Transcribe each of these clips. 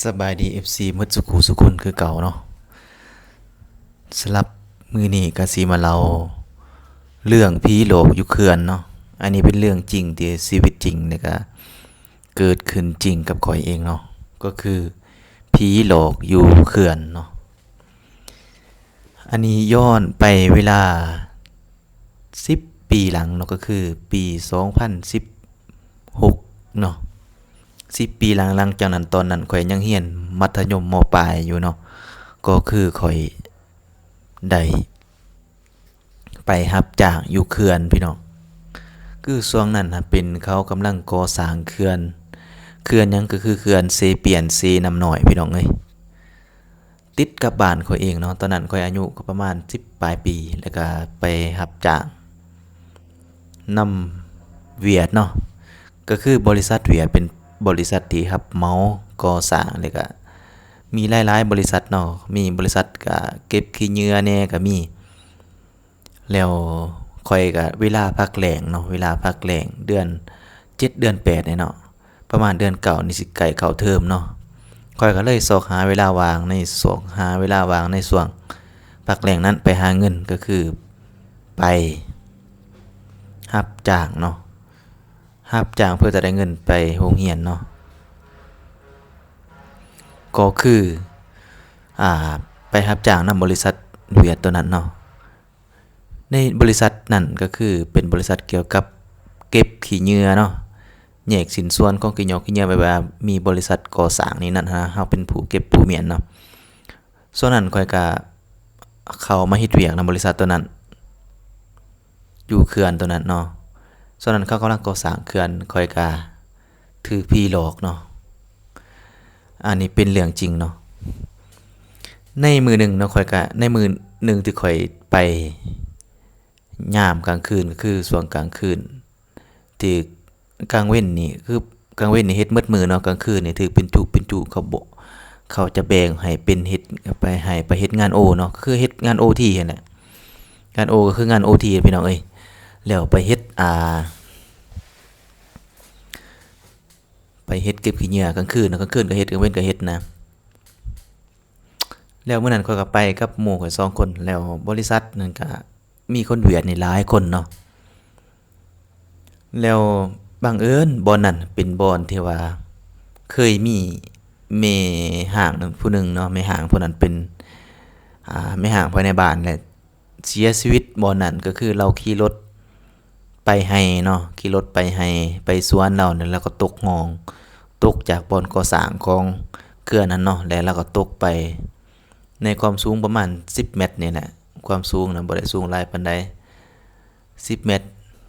ສະບາຍດີ ເອັຟຊີ ໝົດສູ່ຄູ່ສູ່ຄົນຄືເກົ່າເນາະ. ສຳລັບມື້ນີ້ກະຊິມາເລົ່າເລື່ອງຜີຫຼອກຢູ່ເຂື່ອນເນາະ. ອັນນີ້ເປັນເລື່ອງຈິງ ທີ່ຊີວິດຈິງ ແລ້ວກະເກີດຂຶ້ນຈິງກັບຂ້ອຍເອງເນາະ, ກໍຄືຜີຫຼອກຢູ່ເຂື່ອນເນາະ. ອັນນີ້ຍ້ອນໄປເວລາສິບປີຫຼັງເນາະ, ກໍຄືປີສອງພັນສິບຫົກເນາະ, ສິບປີຫຼັງ. ຫຼັງຈາກນັ້ນ ຕອນນັ້ນຂ້ອຍຍັງຮຽນມັດທະຍົມ ມ.ປາຍ ຢູ່ເນາະ, ກໍຄືຂ້ອຍໄດ້ໄປຮັບຈ້າງຢູ່ເຂື່ອນ ພີ່ນ້ອງ. ຄືຊ່ວງນັ້ນຫັ້ນເປັນ ເຂົາກຳລັງກໍ່ສ້າງເຂື່ອນ, ເຂື່ອນຫຍັງ? ກໍຄືເຂື່ອນເຊປຽນ ເຊນ້ຳນ້ອຍ ພີ່ນ້ອງເອີຍ. ຕິດກັບບ້ານຂ້ອຍເອງເນາະ. ຕອນນັ້ນຂ້ອຍອາຍຸກໍປະມານສິບປາຍປີ ແລ້ວກະໄປຮັບຈ້າງນຳຫວຽດເນາະ, ກໍຄືບໍລິສັດຫວຽດເປັນບໍລິສັດທີ່ຮັບເໝົາກໍ່ສ້າງ, ແລ້ວກະມີຫຼາຍໆບໍລິສັດເນາະ, ມີບໍລິສັດກະເກັບຂີ້ເຫຍື້ອແດ່ກະມີ. ແລ້ວຂ້ອຍກະເວລາພັກແລ້ງເນາະ, ເວລາພັກແລ້ງເດືອນເຈັດເດືອນແປດນີ້ເນາະ, ປະມານເດືອນເກົ້ານີ້ຊິໃກ້ເຂົ້າເທີມເນາະ, ຂ້ອຍກໍເລີຍຊອກຫາເວລາວ່າງໃນ ຊອກຫາເວລາວ່າງໃນຊ່ວງພັກແລ້ງນັ້ນໄປຫາເງິນ, ກໍຄືໄປຮັບຈ້າງເນາະ, ຮັບຈ້າງເພື່ອຈະໄດ້ເງິນໄປໂຮງຮຽນເນາະ, ກໍຄື ອ່າ ໄປຮັບຈ້າງນຳບໍລິສັດຫວຽດໂຕນັ້ນເນາະ. ໃນບໍລິສັດນັ້ນກໍຄືເປັນບໍລິສັດກ່ຽວກັບເກັບຂີ້ເຫຍື້ອເນາະ, ແຍກຊິ້ນສ່ວນຂອງຂີ້ຫຍ້ອງຂີ້ເຫຍື້ອ, ແບບວ່າມີບໍລິສັດກໍ່ສ້າງນີ້ນັ້ນນະ, ເຮົາເປັນຜູ້ເກັບຜູ້ມ້ຽນເນາະ. ຊ່ວງນັ້ນຂ້ອຍກະເຂົ້າມາເຮັດວຽກນຳບໍລິສັດໂຕນັ້ນ ຢູ່ເຂື່ອນໂຕນັ້ນເນາະ. ຊ່ວງນັ້ນເຂົາກຳລັງກໍ່ສ້າງເຂື່ອນ, ຂ້ອຍກະຖືກຜີຫຼອກເນາະ. ອັນນີ້ເປັນເລື່ອງຈິງເນາະ. ໃນມື້ໜຶ່ງເນາະ, ຂ້ອຍກະ ໃນມື້ໜຶ່ງທີ່ຂ້ອຍໄປຍາມກາງຄືນ, ກໍຄືຊ່ວງກາງຄືນ ຖືກ ກາງເວັນນີ້ ຄືກາງເວັນນີ້ເຮັດໝົດມື້ເນາະ, ກາງຄືນນີ້ຖືກເປັນຈຸເປັນຈຸ, ເຂົາບໍ່ ເຂົາຈະແບ່ງໃຫ້ເປັນເຮັດ ໄປ ໃຫ້ໄປເຮັດງານໂອເນາະ, ຄືເຮັດງານໂອທີຫັ້ນແຫຼະ, ງານໂອກໍຄືງານໂອທີ ພີ່ນ້ອງເອີຍ. ແລ້ວໄປເຮັດ ອ່າ ໄປເຮັດເກັບຂີ້ເຫຍື້ອກາງຄືນເນາະ, ກາງຄືນກໍເຮັດ ກາງເວັນກໍເຮັດນະ. ແລ້ວມື້ນັ້ນຂ້ອຍກໍໄປກັບໝູ່ຂ້ອຍສອງຄົນ, ແລ້ວບໍລິສັດນັ້ນກໍມີຄົນຫວຽດນີ້ຫຼາຍຄົນເນາະ. ແລ້ວບັງເອີນບ່ອນນັ້ນເປັນບ່ອນທີ່ວ່າເຄີຍມີແມ່ຮ້າງຜູ້ໜຶ່ງເນາະ, ແມ່ຮ້າງຜູ້ນັ້ນເປັນ ອ່າ ແມ່ຮ້າງພາຍໃນບ້ານ ແລະ ເສຍຊີວິດບ່ອນນັ້ນ. ກໍຄືລາວຂີ່ລົດໄປໄຮ່ເນາະ, ຂີ່ລົດໄປໄຮ່ ໄປສວນລາວນັ້ນ, ແລ້ວກໍຕົກຮ່ອງ ຕົກຈາກບ່ອນກໍ່ສ້າງຂອງເຂື່ອນຫັ້ນເນາະ, ແລ້ວລາວກໍຕົກໄປໃນຄວາມສູງປະມານສິບແມັດນີ້ແຫຼະ, ຄວາມສູງນະ ບໍ່ໄດ້ສູງຫຼາຍປານໃດ ສິບແມັດ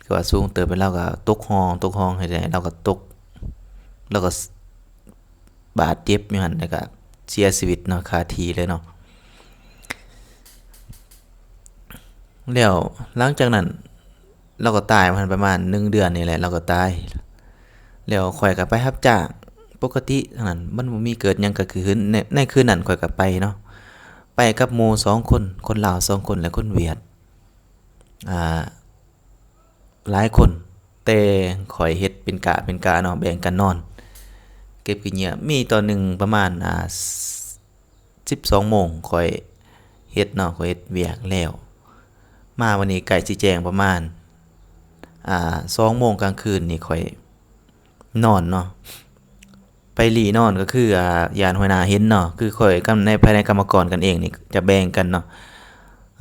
ກໍວ່າສູງເຕີບ. ແລ້ວລາວກໍຕົກຮ່ອງ ຕົກຮ່ອງໃຫ້ໄດ້ ລາວກໍຕົກ ລາວກໍບາດເຈັບຢູ່ຫັ້ນ ແລ້ວກໍເສຍຊີວິດເນາະ ຄາທີ່ເລີຍເນາະ. ແລ້ວຫຼັງຈາກນັ້ນລາວກໍຕາຍ ປະມານໜຶ່ງເດືອນນີ້ແຫຼະ ລາວກໍຕາຍ. ແລ້ວຂ້ອຍກໍໄປຮັບຈ້າງປົກກະຕິຫັ້ນ ມັນບໍ່ມີເກີດຫຍັງເກີດຂຶ້ນ. ໃນ ໃນຄືນນັ້ນຂ້ອຍກໍໄປເນາະ, ໄປກັບໝູ່ສອງຄົນ, ຄົນລາວສອງຄົນ ແລະ ຄົນຫວຽດ ອ່າ ຫຼາຍຄົນ, ແຕ່ຂ້ອຍເຮັດເປັນກະເປັນກະເນາະ, ແບ່ງກັນນອນເກັບຂີ້ເຫຍື້ອ. ມີຕອນໜຶ່ງປະມານ ອ່າ ສິບສອງໂມງຂ້ອຍເຮັດເນາະ, ຂ້ອຍເຮັດວຽກແລ້ວ ມາວັນນີ້ໃກ້ຊິແຈ້ງ ປະມານ ອ່າ ສອງໂມງກາງຄືນນີ້ຂ້ອຍນອນເນາະ. ໄປຫຼີ່ນອນກໍຄື ອ່າ ຢ້ານຫົວໜ້າເຫັນເນາະ, ຄືຂ້ອຍກັບໃນ ພາຍໃນກຳມະກອນກັນເອງນີ້ຈະແບ່ງກັນເນາະ.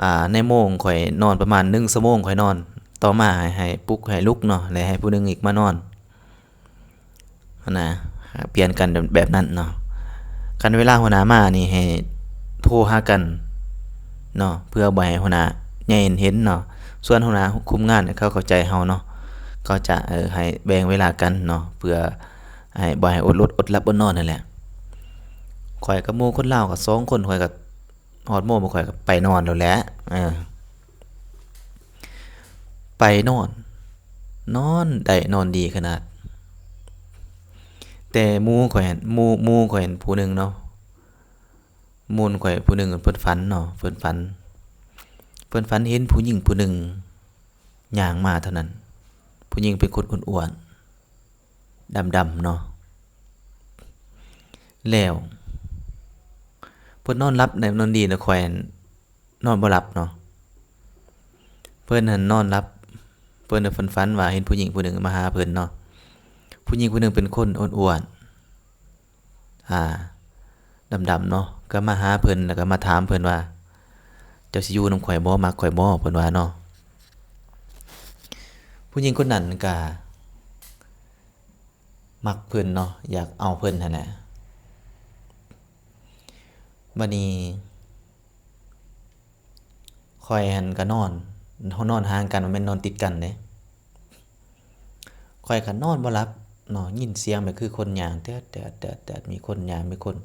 ອ່າ ໃນໂມງຂ້ອຍນອນປະມານໜຶ່ງຊົ່ວໂມງຂ້ອຍນອນ, ຕໍ່ມາໃຫ້ ໃຫ້ປຸກໃຫ້ລຸກເນາະ ແລະ ໃຫ້ຜູ້ໜຶ່ງອີກມານອນຫັ້ນນະ, ປ່ຽນກັນແບບນັ້ນເນາະ. ຄັນເວລາຫົວໜ້າມານີ້ໃຫ້ໂທຫາກັນເນາະ ເພື່ອບໍ່ໃຫ້ຫົວໜ້າໃຫຍ່ເຫັນເນາະ. ສ່ວນຫົວໜ້າຄຸມງານເຂົາເຂົ້າໃຈເຮົາເນາະ, ເຂົາຈະ ເອີ ໃຫ້ແບ່ງເວລາກັນເນາະ ເພື່ອ ໃຫ້ ບໍ່ໃຫ້ອົດຫຼົດອົດຫຼັບອົດນອນນັ້ນແຫຼະ. ຂ້ອຍກັບໝູ່ຄົນລາວກໍສອງຄົນ, ຂ້ອຍກໍຮອດໂມງ ຂ້ອຍກໍໄປນອນແລ້ວແຫຼະ. ເອີ ໄປນອນ, ນອນໄດ້ນອນດີຂະໜາດ, ແຕ່ໝູ່ຂ້ອຍຫັ້ນ ໝູ່ ໝູ່ຂ້ອຍຫັ້ນຜູ້ໜຶ່ງເນາະ, ໝູ່ຂ້ອຍຜູ້ໜຶ່ງເພິ່ນຝັນເນາະ, ເພິ່ນຝັນ ເພິ່ນຝັນເຫັນຜູ້ຍິງຜູ້ໜຶ່ງຍ່າງມາເທົ່ານັ້ນ, ຜູ້ຍິງເປັນຄົນອ້ວນໆ ດຳໆເນາະ. ແລ້ວ ເພິ່ນນອນຫຼັບໄດ້ນອນດີ ແຕ່ຂ້ອຍຫັ້ນນອນບໍ່ຫຼັບເນາະ. ເພິ່ນຫັ້ນນອນຫຼັບ ເພິ່ນຝັນ ຝັນວ່າເຫັນຜູ້ຍິງຜູ້ໜຶ່ງມາຫາເພິ່ນເນາະ. ຜູ້ຍິງຜູ້ໜຶ່ງເປັນຄົນອ້ວນໆ ອ່າ ດຳໆເນາະ ກໍມາຫາເພິ່ນ ແລ້ວກໍມາຖາມເພິ່ນວ່າ ເຈົ້າຊິຢູ່ນຳຂ້ອຍບໍ່ ມັກຂ້ອຍບໍ່ ເພິ່ນວ່າເນາະ. ຜູ້ຍິງຄົນນັ້ນກໍມັກເພິ່ນເນາະ ຢາກເອົາເພິ່ນຫັ້ນແຫຼະ. ບາດນີ້ ຂ້ອຍຫັ້ນກໍນອນ ເຮົານອນຫ່າງກັນ ບໍ່ແມ່ນນອນຕິດກັນເດ້. ຂ້ອຍກໍນອນບໍ່ຫຼັບເນາະ ຍິນສຽງແບບຄືຄົນຍ່າງແຕດໆໆ ມີຄົນຍ່າງ ມີຄົນ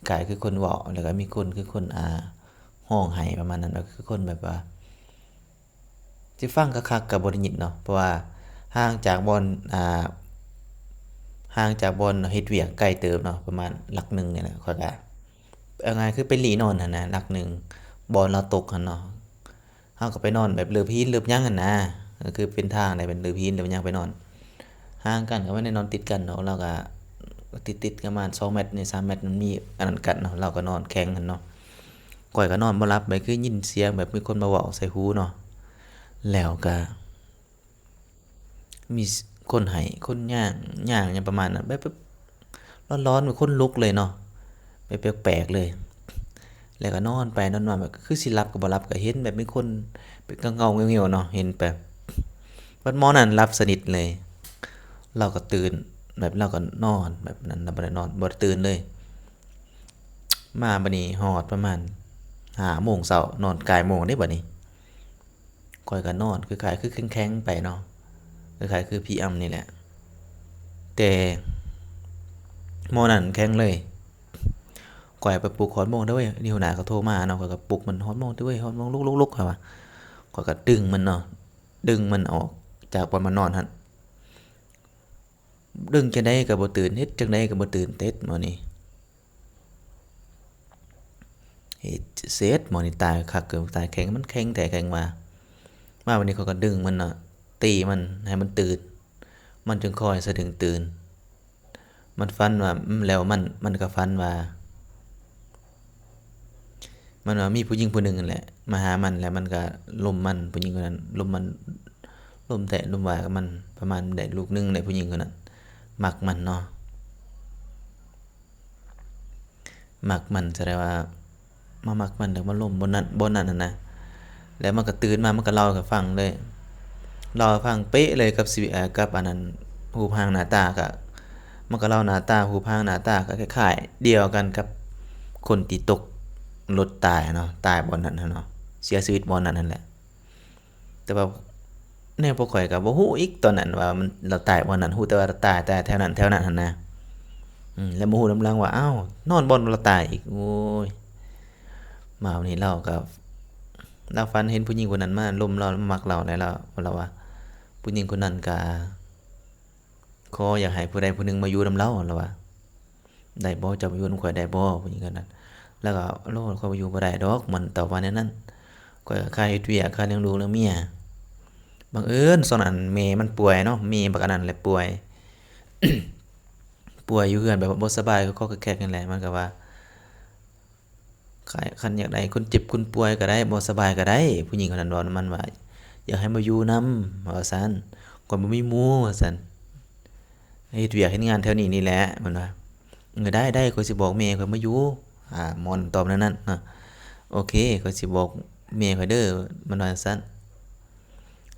ຄ້າຍຄືຄົນເວົ້າ ແລ້ວກໍມີຄົນຄືຄົນ ອ່າ ຮ້ອງໄຫ້ປະມານນັ້ນ ກໍຄືຄົນແບບວ່າ ຊິຟັງຄັກໆກໍບໍ່ໄດ້ຍິນເນາະ ເພາະວ່າຫ່າງຈາກບ່ອນ ອ່າ ຫ່າງຈາກບ່ອນເຮັດວຽກໄກເຕີບເນາະ ປະມານຫຼັກໜຶ່ງນີ້ແຫຼະ. ຂ້ອຍກໍ ເອົາງ່າຍຄືໄປຫຼີ່ນອນຫັ້ນນະ ຫຼັກໜຶ່ງ ບ່ອນລາວຕົກຫັ້ນເນາະ. ເຮົາກໍໄປນອນແບບເລີບຫີນເລີບຫຍັງຫັ້ນນະ ກໍຄືເປັນທາງໄດ້ ເປັນເລີບຫີນເລີບຫຍັງໄປນອນ ຫ່າງກັນກໍບໍ່ໄດ້ນອນຕິດກັນເນາະ ລາວກໍຕິດໆກັນປະມານສອງແມັດນີ້ ສາມແມັດ ມັນມີອັນນັ້ນກັນເນາະ ລາວກໍນອນແຂງຫັ້ນເນາະ. ຂ້ອຍກໍນອນບໍ່ຫຼັບ ແບບຄືຍິນສຽງແບບມີຄົນມາເວົ້າໃສ່ຫູເນາະ ແລ້ວກໍ ມີຄົນໄຫ້ ຄົນຍ່າງ ຍ່າງຫຍັງປະມານນັ້ນ ແບບ ແບບຮ້ອນໆ ແບບຂົນລຸກເລີຍເນາະ ແບບແປກໆເລີຍ. ແລ້ວກໍນອນໄປນອນມາ ແບບຄືຊິຫຼັບກໍບໍ່ຫຼັບ ກໍເຫັນແບບມີຄົນເປັນເງົາໆ ແງວໆເນາະ ເຫັນໄປ. ບັດໝໍນັ້ນຫຼັບສະໜິດເລີຍ ລາວກໍຕື່ນ ແບບລາວກໍນອນແບບນັ້ນ ລາວບໍ່ໄດ້ນອນ ບໍ່ໄດ້ຕື່ນເລີຍ. ມາບັດນີ້ຮອດປະມານຫ້າໂມງເຊົ້າ ນອນກາຍໂມງເດ້ບັດນີ້. ຂ້ອຍກໍນອນຄືຄ້າຍຄືແຂງໆໄປເນາະ ຄ້າຍຄືຜີອຳນີ້ແຫຼະ ແຕ່ໝໍນັ້ນແຂງເລີຍ. ຂ້ອຍໄປປຸກ ຮອດໂມງເດີເວີຍ ນີ້ຫົວໜ້າເຂົາໂທມາເນາະ ຂ້ອຍກໍປຸກມັນ ຮອດໂມງເດີເວີຍ ຮອດໂມງ ລຸກໆໆ ຂ້ອຍວ່າ. ຂ້ອຍກໍດຶງມັນເນາະ ດຶງມັນອອກຈາກບ່ອນມັນນອນຫັ້ນ ດຶງຈັ່ງໃດກໍບໍ່ຕື່ນ ເຮັດຈັ່ງໃດກໍບໍ່ຕື່ນ ເຕັດໝໍນີ້. ເຮັດເສັດໝໍນີ້ຕາຍຄັກເກີນຕາຍແຂງ ມັນແຂງແທ້ແຂງວ່າ. ມາວັນນີ້ຂ້ອຍກໍດຶງມັນເນາະ ຕີມັນໃຫ້ມັນຕື່ນ ມັນຈຶ່ງຄ່ອຍສະດຶ້ງຕື່ນ. ມັນຝັນວ່າ ອືມ ແລ້ວມັນ ມັນກໍຝັນວ່າ ມັນວ່າມີຜູ້ຍິງຜູ້ໜຶ່ງນັ້ນແຫຼະມາຫາມັນ ແລ້ວມັນກໍລົມມັນ ຜູ້ຍິງຄົນນັ້ນລົມມັນ ລົມແຕະລົມວ່າກັບມັນ ປະມານໄດ້ລູກໜຶ່ງແຫຼະ ຜູ້ຍິງຄົນນັ້ນມັກມັນເນາະ. ມັກມັນ ສະແດງວ່າມາມັກມັນ ແລ້ວມາລົມບ່ອນນັ້ນ ບ່ອນນັ້ນຫັ້ນນະ. ແລ້ວມັນກໍຕື່ນມາ ມັນກໍເລົ່າໃຫ້ຟັງເລີຍ ເລົ່າໃຫ້ຟັງເປະເລີຍກັບຊີວິດ ເອີ ກັບອັນນັ້ນ ຮູບຮ່າງໜ້າຕາ ກະ ມັນກໍເລົ່າໜ້າຕາ ຮູບຮ່າງໜ້າຕາກໍຄ້າຍໆດຽວກັນກັບຄົນທີ່ຕົກລົດຕາຍເນາະ ຕາຍບ່ອນນັ້ນຫັ້ນເນາະ ເສຍຊີວິດບ່ອນນັ້ນຫັ້ນແຫຼະ. ແຕ່ວ່າແນວພວກຂ້ອຍກໍບໍ່ຮູ້ອີກຕອນນັ້ນວ່າມັນ ລາວຕາຍບ່ອນນັ້ນ ຮູ້ແຕ່ວ່າລາວຕາຍ ຕາຍແຖວນັ້ນແຖວນັ້ນຫັ້ນນະ. ອືມ ແລ້ວມາຮູ້ນຳຫຼັງວ່າ ອ້າວ ນອນບ່ອນລາວຕາຍອີກ. ໂອ້ຍ ມາວັນນີ້ລາວກໍ ລາວຝັນເຫັນຜູ້ຍິງຄົນນັ້ນມາລົມລາວ ມາມັກລາວ ແລ້ວລາວ ລາວວ່າ ຜູ້ຍິງຄົນນັ້ນກໍ ຂໍຢາກໃຫ້ຜູ້ໃດຜູ້ໜຶ່ງມາຢູ່ນຳລາວ ລາວວ່າ ໄດ້ບໍ່? ເຈົ້າມາຢູ່ນຳຂ້ອຍໄດ້ບໍ່? ຜູ້ຍິງຄົນນັ້ນ ລາວກໍ ໂອ້ ຂ້ອຍຢູ່ບໍ່ໄດ້ດອກ ມັນຕອບວ່າແນວນັ້ນ. ຂ້ອຍກໍຄາເຮັດວຽກ ຄາລ້ຽງລູກລ້ຽງເມຍ. ບັງເອີນຊ່ວງນັ້ນແມ່ມັນປ່ວຍເນາະ ແມ່ບັກອັນນັ້ນແຫຼະປ່ວຍ ປ່ວຍຢູ່ເຮືອນແບບວ່າບໍ່ສະບາຍ ກໍແຄກຫັ້ນແຫຼະ. ມັນກໍວ່າ ຄັນ ຄັນຢາກໄດ້ຄົນເຈັບຄົນປ່ວຍກໍໄດ້ ບໍ່ສະບາຍກໍໄດ້. ຜູ້ຍິງຄົນນັ້ນເວົ້ານຳມັນວ່າ ຢາກໃຫ້ມາຢູ່ນຳ ວ່າຊັ້ນ ຂ້ອຍບໍ່ມີໝູ່ ວ່າຊັ້ນ ເຮັດວຽກເຮັດງານແຖວນີ້ນີ້ແຫຼະ ມັນວ່າ. ເອີ ໄດ້ໆ ຂ້ອຍຊິບອກແມ່ຂ້ອຍມາຢູ່. ອາ ໝໍນັ້ນຕອບແນວນັ້ນເນາະ. ໂອເຄ ຂ້ອຍຊິບອກແມ່ຂ້ອຍເດີ ມັນວ່າຈັ່ງຊັ້ນ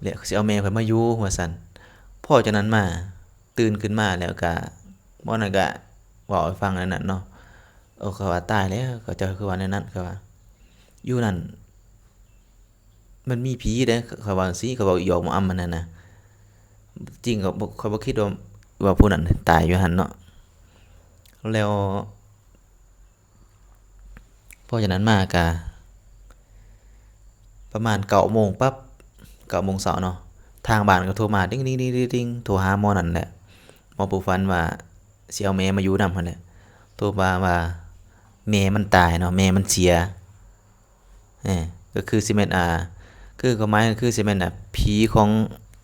ແລະ ຂ້ອຍຊິເອົາແມ່ຂ້ອຍມາຢູ່ ວ່າຊັ້ນ. ພໍຈາກນັ້ນມາ ຕື່ນຂຶ້ນມາແລ້ວກະ ໝໍນັ້ນກະເວົ້າໃຫ້ຟັງແນວນັ້ນເນາະ. ເອີ ຂ້ອຍວ່າຕາຍແລ້ວ ເຂົາເຈົ້າຄືວ່າແນວນັ້ນ ຂ້ອຍວ່າ ຢູ່ນັ້ນມັນມີຜີເດ້ ຂ້ອຍວ່າຈັ່ງຊີ້ ຂ້ອຍເວົ້າຢອກໝໍອຳຫັ້ນນະ. ຈິງກໍບໍ່ ຂ້ອຍບໍ່ຄິດວ່າ ວ່າຜູ້ນັ້ນຕາຍຢູ່ຫັ້ນເນາະ. ແລ້ວ ພໍຈາກນັ້ນມາກະປະມານເກົ້າໂມງປັບ ເກົ້າໂມງເຊົ້າເນາະ ທາງບ້ານກໍໂທມາ ດິ້ງໆໆໆ ໂທຫາໝໍນັ້ນແຫຼະ ໝໍຜູ້ຝັນວ່າຊິເອົາແມ່ມາຢູ່ນຳຫັ້ນແຫຼະ. ໂທມາວ່າແມ່ມັນຕາຍເນາະ ແມ່ມັນເສຍ. ເອີ ກໍຄືຊິແມ່ນ ອ່າ ຄືຄວາມໝາຍກໍຄືຊິແມ່ນ ອ່າ ຜີຂອງ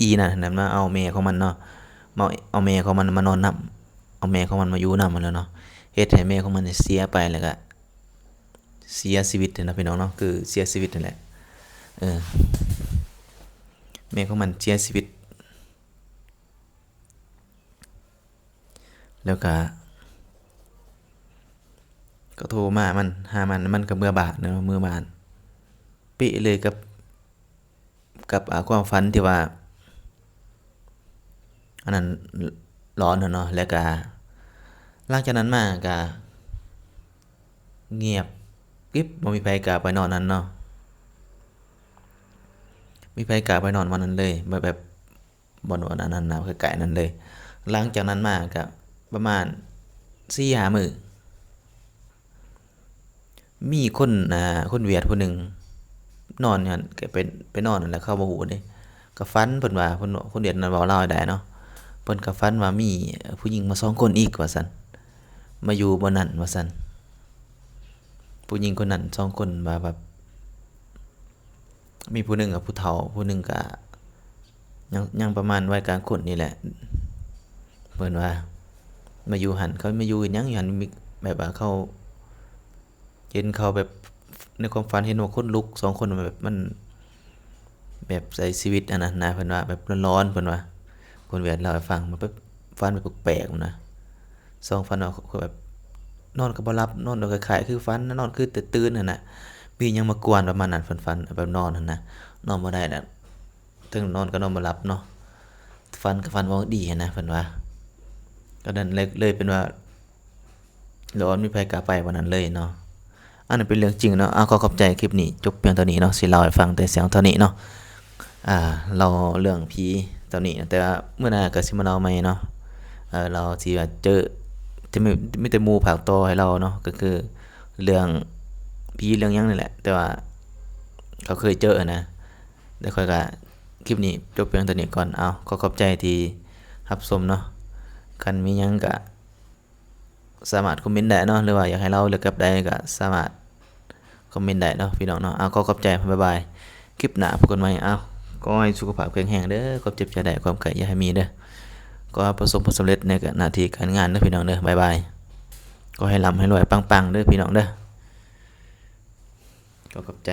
ອີ່ນັ້ນຫັ້ນນະ ມາເອົາແມ່ຂອງມັນເນາະ ມາເອົາແມ່ຂອງມັນມານອນນຳ ເອົາແມ່ຂອງມັນມາຢູ່ນຳຫັ້ນແຫຼະເນາະ ເຮັດໃຫ້ແມ່ຂອງມັນເສຍໄປ ແລ້ວກະ ເສຍຊີວິດຫັ້ນນະພີ່ນ້ອງເນາະ ຄືເສຍຊີວິດຫັ້ນແຫຼະ ເອີ ແມ່ຂອງມັນເສຍຊີວິດ ແລ້ວກະ ກໍໂທມາມັນ ຫາມັນ ມັນກໍເມືອບ້ານເນາະ ເມືອບ້ານ ເປະເລີຍກັບ ກັບ ອາ ຄວາມຝັນທີ່ວ່າ ອັນນັ້ນຫຼອນຫັ້ນເນາະ ແລ້ວກະ ຫຼັງຈາກນັ້ນມາກະ ງຽບກິບ ບໍ່ມີໃຜກ້າໄປນອນຫັ້ນເນາະ ມີໃຜກ້າໄປນອນບ່ອນນັ້ນເລີຍ ແບບ ແບບ ບ່ອນ ບ່ອນອັນນັ້ນນະ ໃກ້ໆນັ້ນເລີຍ ຫຼັງຈາກນັ້ນມາກະປະມານສີ່ຫ້າມື້ ມີຄົນ ອ່າ ຄົນຫວຽດຜູ້ໜຶ່ງ ນອນຢູ່ຫັ້ນ ກໍໄປ ໄປນອນຫັ້ນແຫຼະ ເຂົາບໍ່ຮູ້ເດ້ ກໍຝັນ ເພິ່ນວ່າ ຄົນ ຄົນຫວຽດນັ້ນເວົ້າລາວໄດ້ເນາະ ເພິ່ນກໍຝັນວ່າມີຜູ້ຍິງມາສອງຄົນອີກວ່າຊັ້ນ ມາຢູ່ບ່ອນນັ້ນວ່າຊັ້ນ ຜູ້ຍິງຄົນນັ້ນສອງຄົນວ່າແບບ ມີຜູ້ໜຶ່ງກໍຜູ້ເຖົ້າ ຜູ້ໜຶ່ງກໍຍັງ ຍັງປະມານໄວກາງຄົນນີ້ແຫຼະ ເພິ່ນວ່າມາຢູ່ຫັ້ນ ເຂົາມາຢູ່ເຮັດຫຍັງຢູ່ຫັ້ນ ມີ ແບບວ່າເຂົາ ເຫັນເຂົາແບບ ໃນຄວາມຝັນເຫັນວ່າຄົນລຸກສອງຄົນ ແບບມັນ ແບບໃຊ້ຊີວິດອັນນັ້ນນະ ເພິ່ນວ່າແບບຫຼອນໆ ເພິ່ນວ່າ ຄົນຫວຽດເລົ່າໃຫ້ຟັງ ແບບຝັນແບບແປກໆນະ ສອງຝັນວ່າແບບ ນອນກໍບໍ່ຫຼັບ ນອນແບບຄ້າຍໆຄືຝັນ ນອນຄືແຕ່ຕື່ນຫັ້ນນະ ມີຫຍັງມາກວນປະມານນັ້ນ ເພິ່ນຝັນແບບນອນຫັ້ນນະ ນອນບໍ່ໄດ້ແລ້ວ ເຖິງນອນກໍນອນບໍ່ຫຼັບເນາະ ຝັນກໍຝັນບໍ່ດີຫັ້ນນະ ເພິ່ນວ່າ ກໍນັ້ນເລີຍ ເລີຍເປັນວ່າ ແລ້ວບໍ່ມີໃຜກ້າໄປບ່ອນນັ້ນເລີຍເນາະ ອັນນັ້ນເປັນເລື່ອງຈິງເນາະ ເອົາ ຂໍຂອບໃຈ ຄລິບນີ້ຈົບພຽງເທົ່ານີ້ເນາະ ຊິເລົ່າໃຫ້ຟັງແຕ່ສຽງເທົ່ານີ້ເນາະ ອ່າ ເລົ່າເລື່ອງຜີເທົ່ານີ້ ແຕ່ວ່າມື້ໜ້າກໍຊິມາເລົ່າໃໝ່ເນາະ ເອີ ເລົ່າຊິວ່າເຈີ ຈະມີ ມີແຕ່ໝູ່ພາກຕໍ່ໃຫ້ເລົ່າເນາະ ກໍຄືເລື່ອງຜີເລື່ອງຫຍັງນີ້ແຫຼະ ແຕ່ວ່າເຂົາເຄີຍເຈີນະ ແຕ່ຂ້ອຍກະ ຄລິບນີ້ຈົບພຽງເທົ່ານີ້ກ່ອນ ເອົາ ຂໍຂອບໃຈທີ່ຮັບຊົມເນາະ ຄັນມີຫຍັງກະ ສາມາດຄອມເມັນໄດ້ເນາະ ຫຼືວ່າຢາກໃຫ້ເລົ່າເລື່ອງແບບໃດກໍສາມາດຄອມເມັນໄດ້ເນາະ ພີ່ນ້ອງເນາະ ເອົາ ຂໍຂອບໃຈ ບາຍບາຍ ຄລິບໜ້າພົບກັນໃໝ່ ເອົາ ຂໍໃຫ້ສຸຂະພາບແຂງແຮງເດີ ຄວາມເຈັບຢ່າໄດ້ ຄວາມໄຂ້ຢ່າໃຫ້ມີເດີ ຂໍໃຫ້ປະສົບຜົນສຳເລັດໃນໜ້າທີ່ການງານເດີ ພີ່ນ້ອງເດີ ບາຍບາຍ ຂໍໃຫ້ລ່ຳໃຫ້ລວຍປັງໆເດີ ພີ່ນ້ອງເດີ ຂໍຂອບໃຈ.